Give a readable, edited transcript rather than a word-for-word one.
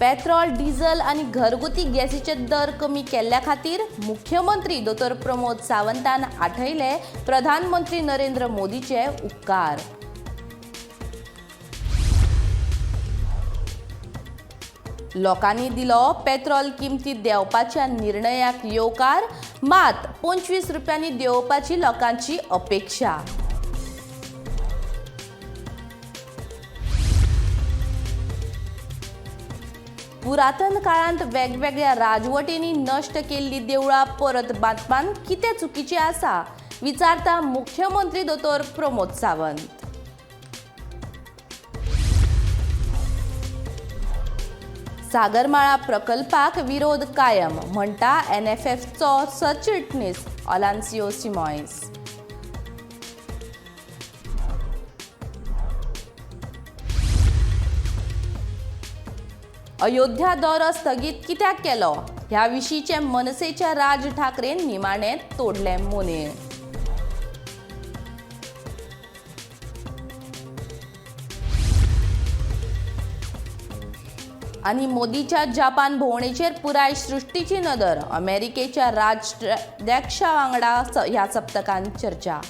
Petrol, diesel आनी घरगुती गॅसीचे दर कमी केल्ल्या खातीर मुख्यमंत्री दोतोर प्रमोद सावंतान आठयले प्रधानमंत्री नरेंद्र मोदीचे उपकार. लोकांनी दिलो पेट्रोल किमती देंवपाच्या निर्णयाक येवकार, मात 25 रुपयांनी देंवपाची लोकांची अपेक्षा. पुरातन काळांत वेगवेगळ्या राजवटींनी नश्ट केल्ली देवळां परत बांदपान कितें चुकीचें आसा, विचारता मुख्यमंत्री दोतोर प्रमोद सावंत. सागरमाळा प्रकल्पाक विरोध कायम म्हणटा एनएफएफचो सरचिटणीस ऑलान्सियो सिमॉयस. अयोध्या दौरो स्थगीत कित्याक केलो ह्या विशींचे मनसेच्या राज ठाकरेन निमाणें तोडलें मोने. आनी मोदीच्या जापान भोंवडेचेर पुराय सृश्टीची नदर, अमेरिकेच्या राष्ट्राध्यक्षा वांगडा ह्या सप्तकांत चर्चा.